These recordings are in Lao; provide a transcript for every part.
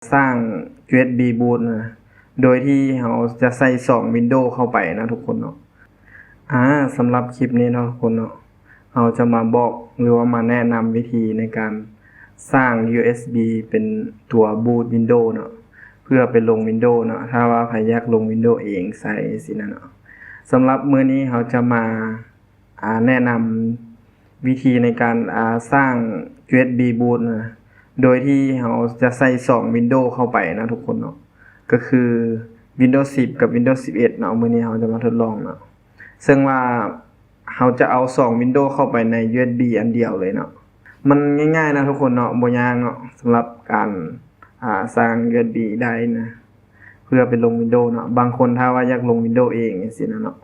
ສ້າງ ຢູເອສບີ ບູດນະ ໂດຍທີ່ເຮົາຈະໃສ່ສອງວິນໂດເຂົ້າໄປນະທຸກຄົນເນາະ. ອາ ສຳລັບຄລິບນີ້ເນາະທຸກຄົນເນາະ ເຮົາຈະມາບອກ ຫຼືວ່າມາແນະນຳວິທີໃນການສ້າງ ຢູເອສບີ ເປັນຕົວບູດວິນໂດເນາະ ເພື່ອໄປລົງວິນໂດເນາະ ຖ້າວ່າໃຜຢາກລົງວິນໂດເອງໃສ່ຊີ້ນະເນາະ. ສຳລັບມື້ນີ້ເຮົາຈະມາ ອາ ແນະນຳວິທີໃນການ ອາ ສ້າງ ຢູເອສບີ ບູດນະ ໂດຍທີ່ເຮົາຈະໃສ່ສອງວິນໂດເຂົ້າໄປນະທຸກຄົນເນາະ ກໍຄືວິນໂດສິບກັບວິນໂດສິບເອັດເນາະ. ມື້ນີ້ເຮົາຈະມາທົດລອງເນາະ ເຊິ່ງວ່າເຮົາຈະເອົາສອງວິນໂດເຂົ້າໄປໃນ ຢູເອສບີ ອັນດຽວເລີຍເນາະ. ມັນງ່າຍໆນະທຸກຄົນເນາະ ບໍ່ຍາກເນາະ ສຳລັບການ ອາ ສ້າງ ຢູເອສບີ ໄດຣຟ໌ນະ ເພື່ອໄປລົງວິນໂດເນາະ. ບາງຄົນຖ້າວ່າຢາກລົງວິນໂດເອງຈັ່ງຊີ້ນະເນາະ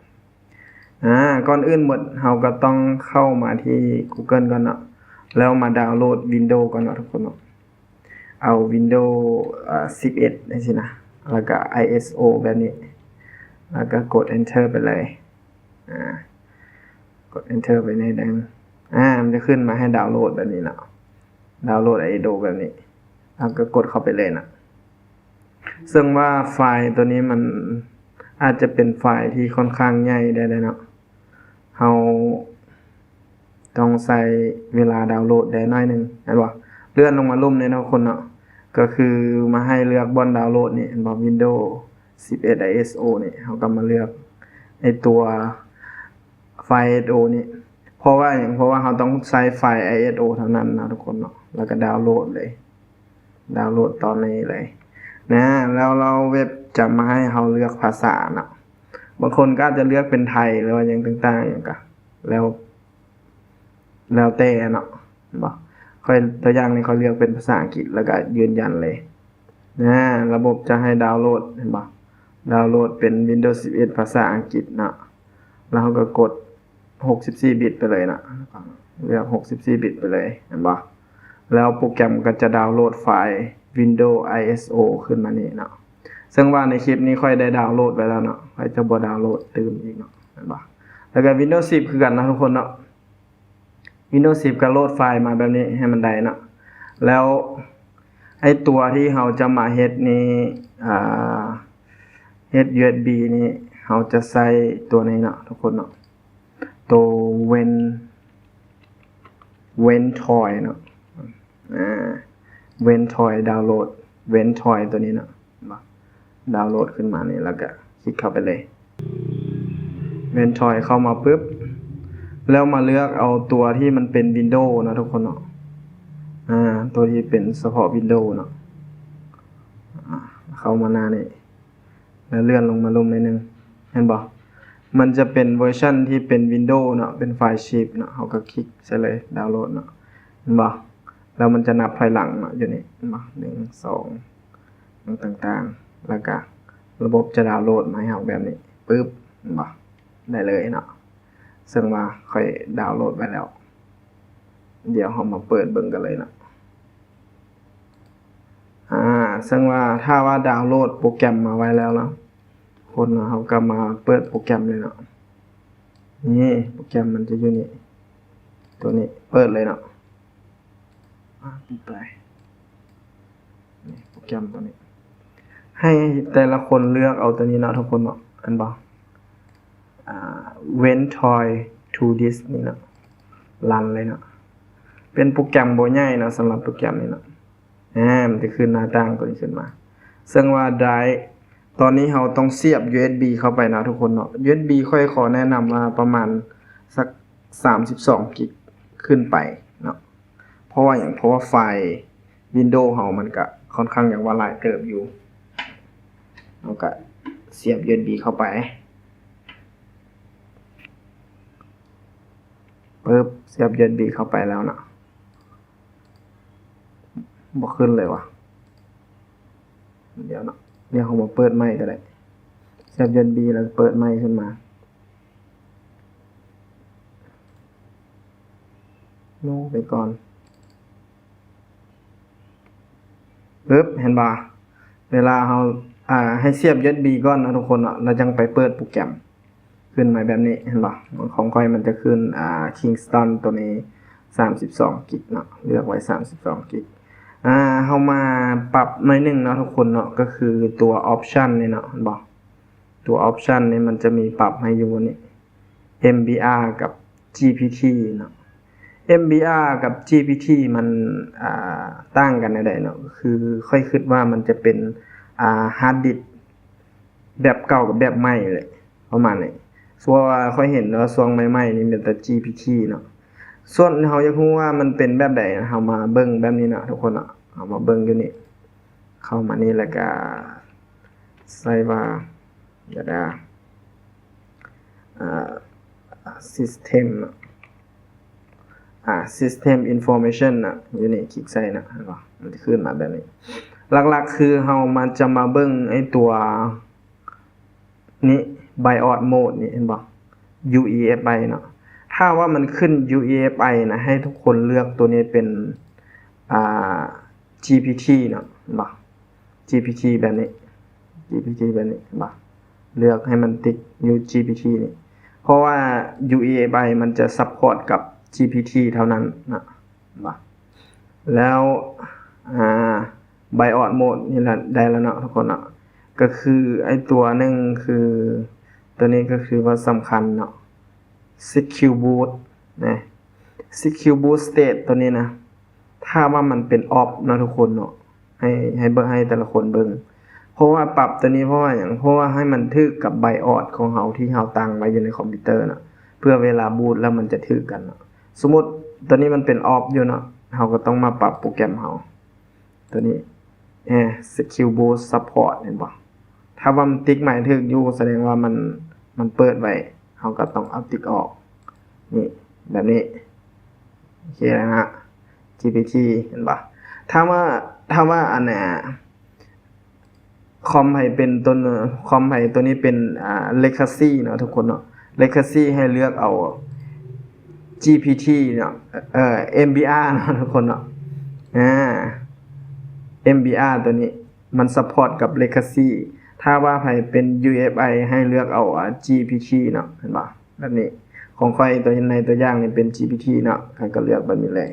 ອາ ກ່ອນອື່ນໝົດເຮົາກໍຕ້ອງເຂົ້າມາທີ່ Google ກ່ອນເນາະ ແລ້ວມາດາວໂຫຼດວິນໂດກ່ອນເນາະທຸກຄົນເນາະ. ເອົາວິນໂດ ອາ ສິບເອັດຈັ່ງຊີ້ນະ ແລ້ວກໍ ໄອເອສໂອ ແບບນີ້ ແລ້ວກໍກົດ Enter ໄປເລີຍ. ອາ ກົດ Enter ໄປໜ້ອຍໜຶ່ງ ອາ ມັນຈະຂຶ້ນມາໃຫ້ດາວໂຫຼດແບບນີ້ເນາະ ດາວໂຫຼດ ໄອເອສໂອ ແບບນີ້ ເຮົາກໍກົດເຂົ້າໄປເລີຍເນາະ. ເຊິ່ງວ່າໄຟລ໌ຕົວນີ້ມັນອາດຈະເປັນໄຟລ໌ທີ່ຄ່ອນຂ້າງໃຫຍ່ໄດ້ເນາະ ເຮົາຕ້ອງໃຊ້ເວລາດາວໂຫຼດໄດ້ໜ້ອຍໜຶ່ງ ແມ່ນບໍ່? ເລື່ອນລົງມາລຸ່ມນີ້ເນາະທຸກຄົນເນາະ ກໍຄືມາໃຫ້ເລືອກບ່ອນດາວໂຫຼດນີ້ ເຫັນບໍ່? ວິນໂດສິບເອັດ ໄອເອສໂອ ນີ້ ເຮົາກໍມາເລືອກໄອ້ຕົວ ໄຟລ໌ເອສໂອ ນີ້ ເພາະວ່າຫຍັງ? ເພາະວ່າເຮົາຕ້ອງໃຊ້ໄຟລ໌ ໄອເອສໂອ ເທົ່ານັ້ນເນາະທຸກຄົນເນາະ ແລ້ວກໍດາວໂຫຼດເລີຍ ດາວໂຫຼດຕອນນີ້ເລີຍນະ. ແລ້ວລາວເວັບຈະມາໃຫ້ເຮົາເລືອກພາສາເນາະ ບາງຄົນກໍອາດຈະເລືອກເປັນໄທ ຫຼືວ່າຫຍັງຕ່າງໆ ຫຍັງກະແລ້ວ ແລ້ວແຕ່ເນາະ ເຫັນບໍ່? ຂ້ອຍ ຕົວຢ່າງນີ້ ຂ້ອຍເລືອກເປັນພາສາອັງກິດ ແລ້ວກໍຢືນຢັນເລີຍນະ. ລະບົບຈະໃຫ້ດາວໂຫຼດ ເຫັນບໍ່? ດາວໂຫຼດເປັນ ວິນໂດສິບເອັດ ພາສາອັງກິດເນາະ ແລ້ວເຮົາກໍກົດ ຫົກສິບສີ່ບິດໄປເລີຍເນາະ ເລືອກຫົກສິບສີ່ບິດໄປເລີຍ ເຫັນບໍ່? ແລ້ວໂປຣແກຣມກໍຈະດາວໂຫຼດໄຟລ໌ ວິນໂດ ໄອເອສໂອ ຂຶ້ນມານີ້ເນາະ ເຊິ່ງວ່າໃນຄລິບນີ້ຂ້ອຍໄດ້ດາວໂຫຼດໄວ້ແລ້ວເນາະ ຂ້ອຍຈະບໍ່ດາວໂຫຼດຕື່ມອີກເນາະ ເຫັນບໍ່? ແລ້ວກໍ ວິນໂດສິບ ຄືກັນເນາະທຸກຄົນເນາະ ວິນໂດສິບ ກໍໂຫຼດໄຟລ໌ມາແບບນີ້ໃຫ້ມັນໄດ້ເນາະ. ແລ້ວໄອ້ຕົວທີ່ເຮົາຈະມາເຮັດນີ້ ອາ ເຮັດ ຢູເອສບີ ນີ້ ເຮົາຈະໃຊ້ຕົວນີ້ເນາະທຸກຄົນເນາະ ໂຕ ເວັນ ເວັນທອຍເນາະ ອາ ເວັນທອຍ ດາວໂຫຼດ ເວັນທອຍ ຕົວນີ້ເນາະ ດາວໂຫຼດຂຶ້ນມານີ້ ແລ້ວກະຄລິກເຂົ້າໄປເລີຍ ເວັນທອຍ ເຂົ້າມາປຶບ ແລ້ວມາເລືອກເອົາຕົວທີ່ມັນເປັນ ວິນໂດ ເນາະທຸກຄົນເນາະ ອາ ຕົວທີ່ເປັນສະເພາະ ວິນໂດ ເນາະ ອາ ເຂົ້າມາໜ້ານີ້ ແລ້ວເລື່ອນລົງມາລຸ່ມໜ້ອຍໜຶ່ງ ເຫັນບໍ່? ມັນຈະເປັນເວີຊັນທີ່ເປັນ ວິນໂດ ເນາະ ເປັນໄຟລ໌ຊິບເນາະ ເຮົາກໍຄລິກໃສ່ເລີຍ ດາວໂຫຼດເນາະ ເຫັນບໍ່? ແລ້ວມັນຈະນັບຖອຍຫຼັງເນາະ ຢູ່ນີ້ ເຫັນບໍ່? ໜຶ່ງ ສອງ ຫຍັງຕ່າງໆ ແລ້ວກະລະບົບຈະດາວໂຫຼດມາໃຫ້ເຮົາແບບນີ້ ປຶບ ເຫັນບໍ່? ໄດ້ເລີຍເນາະ ເຊິ່ງວ່າຂ້ອຍດາວໂຫຼດໄວ້ແລ້ວ ດຽວເຮົາມາເປີດເບິ່ງກັນເລີຍເນາະ. ອາ ເຊິ່ງວ່າຖ້າວ່າດາວໂຫຼດໂປຣແກຣມມາໄວ້ແລ້ວເນາະ ຄົນເຮົາກໍມາເປີດໂປຣແກຣມເລີຍເນາະ. ນີ້ໂປຣແກຣມມັນຈະຢູ່ນີ້ ຕົວນີ້ເປີດເລີຍເນາະ. ອາ ປິດໄປ ນີ້ໂປຣແກຣມຕົວນີ້ ໃຫ້ແຕ່ລະຄົນເລືອກເອົາຕົວນີ້ເນາະທຸກຄົນເນາະ ເຫັນບໍ່? ອາ ເວັນທອຍທູດິສນີ້ເນາະ ຣັນເລີຍເນາະ. ເປັນໂປຣແກຣມບໍ່ໃຫຍ່ເນາະ ສຳລັບໂປຣແກຣມນີ້ເນາະ. ອາ ມັນຈະຂຶ້ນໜ້າຕ່າງຕົວນີ້ຂຶ້ນມາ ເຊິ່ງວ່າໄດຣຟ໌ ຕອນນີ້ເຮົາຕ້ອງສຽບ ຢູເອສບີ ເຂົ້າໄປເນາະທຸກຄົນເນາະ. ຢູເອສບີ ຂ້ອຍຂໍແນະນຳວ່າປະມານສັກສາມສິບສອງກິກຂຶ້ນໄປເນາະ. ເພາະວ່າຫຍັງ? ເພາະວ່າໄຟລ໌ວິນໂດເຮົາມັນກະຄ່ອນຂ້າງຢາກວ່າຫຼາຍເຕີບຢູ່. ເຮົາກະສຽບ ຢູເອສບີ ເຂົ້າໄປ ປຶບ ສຽບ ຢູເອສບີ ເຂົ້າໄປແລ້ວເນາະ. ບໍ່ຂຶ້ນເລີຍຫວາ? ດຽວເນາະ ດຽວເຮົາມາເປີດໃໝ່ກໍໄດ້. ສຽບ ຢູເອສບີ ແລ້ວເປີດໃໝ່ຂຶ້ນມາ. ໂນໄປກ່ອນ. ປຶບ ເຫັນບໍ່? ເວລາເຮົາ ອາ ໃຫ້ສຽບ ຢູເອສບີ ກ່ອນເນາະທຸກຄົນເນາະ ແລ້ວຈັ່ງໄປເປີດໂປຣແກຣມ. ຂຶ້ນມາແບບນີ້ ເຫັນບໍ່? ຂອງຂ້ອຍມັນຈະຂຶ້ນ ອາ ຄິງສະຕັນ ຕົວນີ້ ສາມສິບສອງກິກເນາະ ເລືອກໄວ້ ສາມສິບສອງກິກ. ອ່າ ເຮົາມາປັບໜ້ອຍໜຶ່ງເນາະທຸກຄົນເນາະ ກໍຄືຕົວ option ນີ້ເນາະ ເຫັນບໍ່? ຕົວ option ນີ້ມັນຈະມີປັບໃຫ້ຢູ່ນີ້ MBR ກັບ GPT ເນາະ. MBR ກັບ GPT ມັນ ອ່າ ຕ່າງກັນແນວໃດເນາະ? ກໍຄືຂ້ອຍຄິດວ່າມັນຈະເປັນ ອ່າ hard disk ແບບເກົ່າກັບແບບໃໝ່ແຫຼະ ປະມານນີ້. ສ່ວນວ່າຂ້ອຍເຫັນວ່າຊ່ວງໃໝ່ໆນີ້ແມ່ນແຕ່ GPT ເນາະ. ສ່ວນເຮົາຢາກຮູ້ວ່າມັນເປັນແບບໃດ ເຮົາມາເບິ່ງແບບນີ້ເນາະທຸກຄົນເນາະ. ເຮົາມາເບິ່ງຢູ່ນີ້ ເຂົ້າມານີ້ ແລ້ວກະໃສ່ວ່າ ດຽວນະ ອ່າ system ເນາະ ອ່າ system information ນະ ຢູ່ນີ້ ຄລິກໃສ່ນະ ເຫັນບໍ່? ມັນຈະຂຶ້ນມາແບບນີ້. ຫຼັກໆຄືເຮົາມາ ຈະມາເບິ່ງໄອ້ຕົວນີ້ BIOS mode ນີ້ ເຫັນບໍ່? UEFI ເນາະ. ຖ້າວ່າມັນຂຶ້ນ UEFI ນະ ໃຫ້ທຸກຄົນເລືອກຕົວນີ້ເປັນ ອ່າ GPT ເນາະ ເຫັນບໍ່? GPT ແບບນີ້ GPT ແບບນີ້ ເຫັນບໍ່? ເລືອກໃຫ້ມັນຕິກຢູ່ GPT ນີ້ ເພາະວ່າ UEFI ມັນຈະ support ກັບ GPT ເທົ່ານັ້ນນະ ເຫັນບໍ່? ແລ້ວ ອ່າ BIOS mode ນີ້ລະ ໄດ້ແລ້ວເນາະທຸກຄົນເນາະ. ກໍຄືໄອ້ຕົວໜຶ່ງຄື ຕົວນີ້ກໍຄືວ່າສຳຄັນເນາະ Secure Boot ນະ Secure Boot State ຕົວນີ້ນະ ຖ້າວ່າມັນເປັນ off ເນາະທຸກຄົນເນາະ ໃຫ້ ໃຫ້ເບິ່ງ ໃຫ້ແຕ່ລະຄົນເບິ່ງ. ເພາະວ່າປັບຕົວນີ້ ເພາະວ່າຫຍັງ? ເພາະວ່າໃຫ້ມັນຖືກກັບ BIOS ຂອງເຮົາທີ່ເຮົາຕັ້ງໄວ້ຢູ່ໃນຄອມພິວເຕີນະ ເພື່ອເວລາບູດແລ້ວມັນຈະຖືກກັນເນາະ. ສົມມຸດຕົວນີ້ມັນເປັນ off ຢູ່ເນາະ ເຮົາກໍຕ້ອງມາປັບໂປຣແກຣມເຮົາ ຕົວນີ້ Secure Boot Support ເຫັນບໍ່? ຖ້າວ່າມັນຕິກໝາຍຖືກຢູ່ ສະແດງວ່າມັນ ມັນເປີດໄວ້ ເຮົາກໍຕ້ອງເອົາຕິກອອກ ນີ້ ແບບນີ້ ໂອເຄແລ້ວນະ GPT ເຫັນບໍ່? ຖ້າວ່າ ຖ້າວ່າອັນນ່າ ຄອມໃຜເປັນຕົວ ຄອມໃຜຕົວນີ້ເປັນ ອ່າ Legacy ເນາະທຸກຄົນເນາະ Legacy ໃຫ້ເລືອກເອົາ GPT ເນາະ ເອີ MBR ເນາະທຸກຄົນເນາະ ອ່າ MBR ຕົວນີ້ ມັນ support ກັບ Legacy. ຖ້າວ່າໃຜເປັນ UEFI ໃຫ້ເລືອກເອົາ ອ່າ GPT ເນາະ ເຫັນບໍ່? ແບບນີ້ ຂອງຂ້ອຍຕົວ ໃນຕົວຢ່າງນີ້ເປັນ GPT ເນາະ ຂ້ອຍກໍເລືອກແບບນີ້ເລີຍ.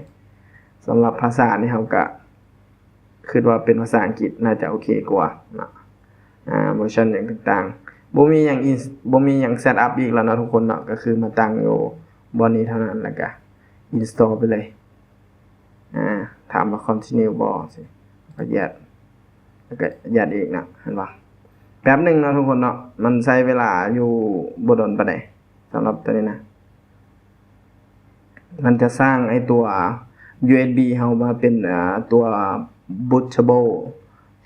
ສຳລັບພາສານີ້ ເຮົາກໍຄິດວ່າເປັນພາສາອັງກິດໜ້າຈະໂອເຄກວ່າເນາະ ອ່າ ເວີຊັນຫຍັງຕ່າງໆ ບໍ່ມີຫຍັງ ບໍ່ມີຫຍັງ set up ອີກແລ້ວເນາະທຸກຄົນເນາະ ກໍຄືມາຕັ້ງຢູ່ບ່ອນນີ້ເທົ່ານັ້ນ ແລ້ວກໍ install ໄປເລີຍ. ອ່າ ຖາມວ່າ continue ບໍ່ ຊິ ກໍ yes ແລ້ວກໍ yes ອີກນະ ເຫັນບໍ່? ແປັບໜຶ່ງເນາະທຸກຄົນເນາະ ມັນໃຊ້ເວລາຢູ່ບໍ່ດົນປານໃດ ສຳລັບຕົວນີ້ນະ ມັນຈະສ້າງໄອ້ຕົວ ຢູເອັສບີ ເຮົາມາເປັນ ອ່າ ຕົວ bootable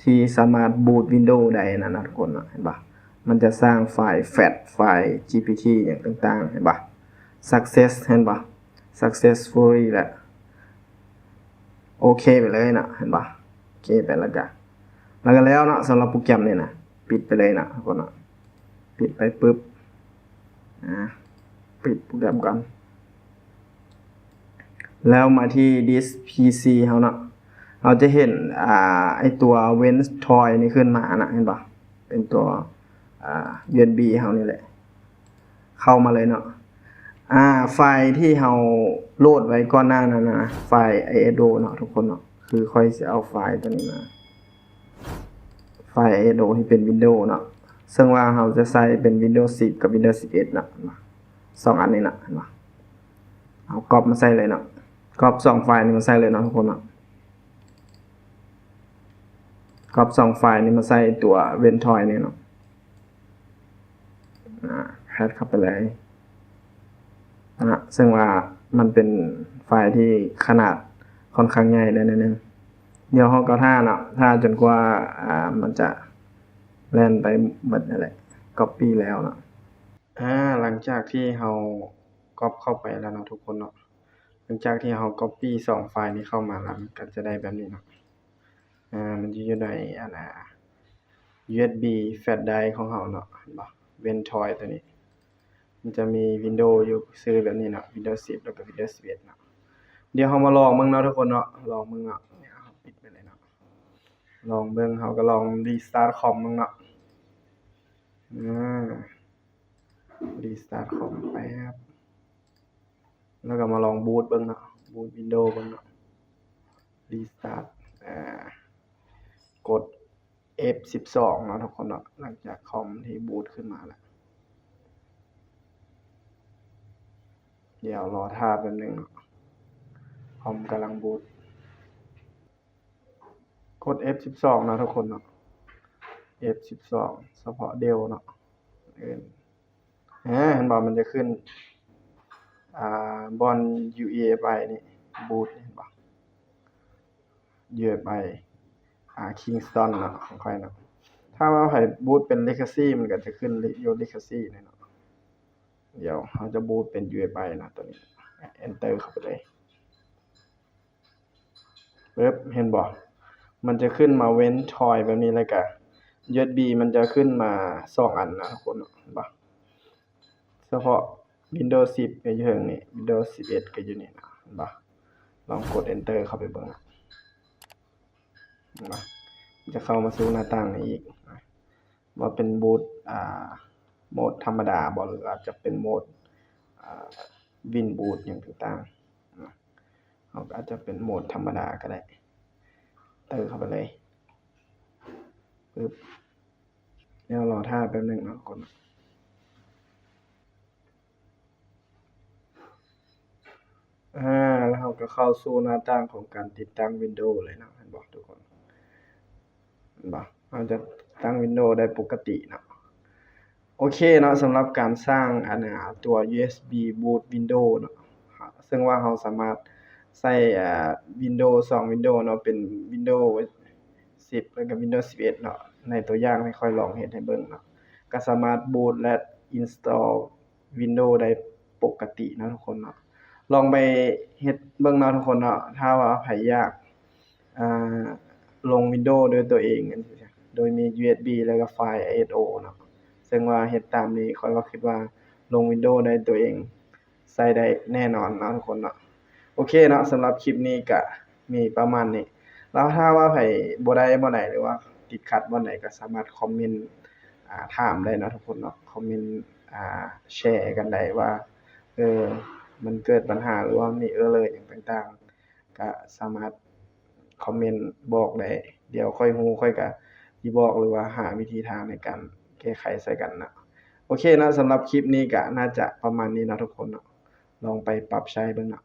ທີ່ສາມາດ boot Windows ໄດ້ນັ້ນນະທຸກຄົນເນາະ ເຫັນບໍ່? ມັນຈະສ້າງໄຟລ໌ FAT ໄຟລ໌ GPT ຫຍັງຕ່າງໆ ເຫັນບໍ່? Success ເຫັນບໍ່? Successfully ແລ້ວ ໂອເຄໄປເລີຍເນາະ ເຫັນບໍ່? ໂອເຄໄປແລ້ວກະ ແລ້ວກະແລ້ວເນາະ ສຳລັບໂປຣແກຣມນີ້ນະ ປິດໄປເລີຍເນາະທຸກຄົນເນາະ ປິດໄປປຶບ ອ່າ ປິດໂປຣແກຣມກ່ອນ ແລ້ວມາທີ່ດິສພີຊີເຮົາເນາະ ເຮົາຈະເຫັນ ອ່າ ໄອ້ຕົວ Ventoy ນີ້ຂຶ້ນມານະ ເຫັນບໍ່? ເປັນຕົວ ອ່າ ຢູເອັສບີ ເຮົານີ້ແຫຼະ ເຂົ້າມາເລີຍເນາະ ອ່າ ໄຟລ໌ທີ່ເຮົາໂຫຼດໄວ້ກ່ອນໜ້ານັ້ນນະ ໄຟລ໌ ISO ເນາະທຸກຄົນເນາະ ຄືຂ້ອຍຊິເອົາໄຟລ໌ຕົວນີ້ມາ ໄຟລ໌ ISO ທີ່ເປັນ Windows ເນາະ ເຊິ່ງວ່າເຮົາຈະໃຊ້ເປັນ Windows ສິບ ກັບ Windows ສິບເອັດ ເນາະ ສອງອັນນີ້ເນາະ ເຫັນບໍ່? ເອົາກັອບມາໃສ່ເລີຍເນາະ ກັອບສອງໄຟລ໌ນີ້ມາໃສ່ເລີຍເນາະທຸກຄົນເນາະ ກັອບສອງໄຟລ໌ນີ້ມາໃສ່ຕົວ Ventoy ນີ້ເນາະ ອ່າ ແພັດເຂົ້າໄປເລີຍນະ ເຊິ່ງວ່າມັນເປັນໄຟລ໌ທີ່ຂະໜາດຂ້ອນຂ້າງໃຫຍ່ໄດ້ໜ້ອຍໜຶ່ງ ດຽວເຮົາກໍຖ້າເນາະ ຖ້າຈົນກວ່າ ອ່າ ມັນຈະແລ່ນໄປໝົດນັ້ນແຫຼະ ກັອບປີ້ແລ້ວເນາະ ອ່າ ຫຼັງຈາກທີ່ເຮົາກັອບເຂົ້າໄປແລ້ວເນາະທຸກຄົນເນາະ ຫຼັງຈາກທີ່ເຮົາກັອບປີ້ສອງໄຟລ໌ນີ້ເຂົ້າມາແລ້ວ ມັນກໍຈະໄດ້ແບບນີ້ເນາະ ອ່າ ມັນຈະຢູ່ໃນ ອັນນ່າ ຢູເອັສບີ ແຟັດໄດຣຟ໌ ຂອງເຮົາເນາະ ເຫັນບໍ່? Ventoy ຕົວນີ້ ມັນຈະມີ Windows ຢູ່ຊື່ແບບນີ້ເນາະ Windows ສິບ ແລ້ວກໍ Windows ສິບເອັດ ເນາະ ດຽວເຮົາມາລອງເບິ່ງເນາະທຸກຄົນເນາະ ລອງເບິ່ງເນາະ ດຽວເຮົາປິດໄປເລີຍເນາະ ລອງເບິ່ງ ເຮົາກໍລອງ restart ຄອມເບິ່ງເນາະ ອ່າ restart ຄອມແປັບ ແລ້ວກໍມາລອງ boot ເບິ່ງເນາະ boot Windows ເບິ່ງເນາະ restart ແປ ອ່າ ກົດ ເອັຟສິບສອງເນາະທຸກຄົນເນາະ ຫຼັງຈາກຄອມທີ່ບູດຂຶ້ນມາແລ້ວ. ດຽວລໍຖ້າແປັບໜຶ່ງເນາະ ຄອມກຳລັງບູດ. ກົດ ເອັຟສິບສອງເນາະທຸກຄົນເນາະ ເອັຟສິບສອງ ສະເພາະ Dell ເນາະ ເອີ ເຫັນບໍ່ ມັນຈະຂຶ້ນ ອ່າ ບ່ອນ ຢູເອຟໄອ ນີ້ ບູດ ເຫັນບໍ່ ຢູເອຟໄອ ອ່າ ຄິງສະຕັນເນາະ ຂອງຂ້ອຍເນາະ. ຖ້າວ່າໃຜບູດເປັນ Legacy ມັນກໍຈະຂຶ້ນຢູ່ Legacy ນີ້ເນາະ. ດຽວເຮົາຈະບູດເປັນ ຢູເອຟໄອ ເນາະ ຕົວນີ້ Enter ເຂົ້າໄປເລີຍ. ປຶບ ເຫັນບໍ່ ມັນຈະຂຶ້ນມາເວັນທອຍແບບນີ້ ແລ້ວກະ ຢູເອສບີ ມັນຈະຂຶ້ນມາສອງອັນນະທຸກຄົນ ເຫັນບໍ່? ສະເພາະ Windows ສິບ ກໍຢູ່ເທິງນີ້ Windows ສິບເອັດ ກໍຢູ່ນີ້ນະ ເຫັນບໍ່? ລອງກົດ Enter ເຂົ້າໄປເບິ່ງ ເຫັນບໍ່? ຈະເຂົ້າມາສູ່ໜ້າຕ່າງນີ້ອີກ ວ່າເປັນບູດ ອ່າ ໂໝດທຳມະດາບໍ ຫຼືອາດຈະເປັນໂໝດ ອ່າ ວິນບູດ ຫຍັງຕ່າງໆ ເຮົາກໍອາດຈະເປັນໂໝດທຳມະດາກໍໄດ້ ເຕີເຂົ້າໄປເລີຍ ປຶບ ແລ້ວລໍຖ້າແປັບໜຶ່ງເນາະທຸກຄົນ. ອາ ແລ້ວເຮົາກໍເຂົ້າສູ່ໜ້າຕ່າງຂອງການຕິດຕັ້ງ Windows ເລີຍເນາະ ເຫັນບໍ່ທຸກຄົນ ເຫັນບໍ່? ເຮົາຈະຕັ້ງ Windows ໄດ້ປົກກະຕິເນາະ. ໂອເຄເນາະ ສຳລັບການສ້າງ ອັນ ອາ ຕົວ ຢູເອສບີ ບູດ Windows ເນາະ ເຊິ່ງວ່າເຮົາສາມາດໃຊ້ ອາ Windows ສອງ Windows ເນາະ ເປັນ Windows ສິບ ແລ້ວກໍ Windows ສິບເອັດ ເນາະ ໃນຕົວຢ່າງທີ່ຂ້ອຍລອງເຮັດໃຫ້ເບິ່ງເນາະ ກໍສາມາດບູດ ແລະ install Windows ໄດ້ປົກກະຕິເນາະທຸກຄົນເນາະ. ລອງໄປເຮັດເບິ່ງເນາະທຸກຄົນເນາະ ຖ້າວ່າໃຜຢາກ ອາ ລົງ Windows ດ້ວຍຕົວເອງ ໂດຍມີ ຢູເອສບີ ແລ້ວກໍໄຟລ໌ ໄອເອສໂອ ເນາະ ເຊິ່ງວ່າເຮັດຕາມນີ້ ຂ້ອຍວ່າຄິດວ່າລົງ Windows ໄດ້ຕົວເອງ ໃຊ້ໄດ້ແນ່ນອນເນາະທຸກຄົນເນາະ. ໂອເຄເນາະ ສຳລັບຄລິບນີ້ກະມີປະມານນີ້ ແລ້ວຖ້າວ່າໃຜບໍ່ໄດ້ບ່ອນໃດ ຫຼືວ່າຕິດຂັດບ່ອນໃດ ກໍສາມາດຄອມເມັນ ອາ ຖາມໄດ້ເນາະທຸກຄົນເນາະ ຄອມເມັນ ອາ ແຊກັນໄດ້ວ່າ ເອີ ມັນເກີດບັນຫາ ຫຼືວ່າມີ error ຫຍັງຕ່າງໆ ກະສາມາດຄອມເມັນບອກໄດ້ ດຽວຂ້ອຍຮູ້ ຂ້ອຍກະຊິບອກ ຫຼືວ່າຫາວິທີທາງໃນການແກ້ໄຂໃສ່ກັນເນາະ. ໂອເຄເນາະ ສຳລັບຄລິບນີ້ກະໜ້າຈະປະມານນີ້ເນາະທຸກຄົນເນາະ ລອງໄປປັບໃຊ້ເບິ່ງເນາະ.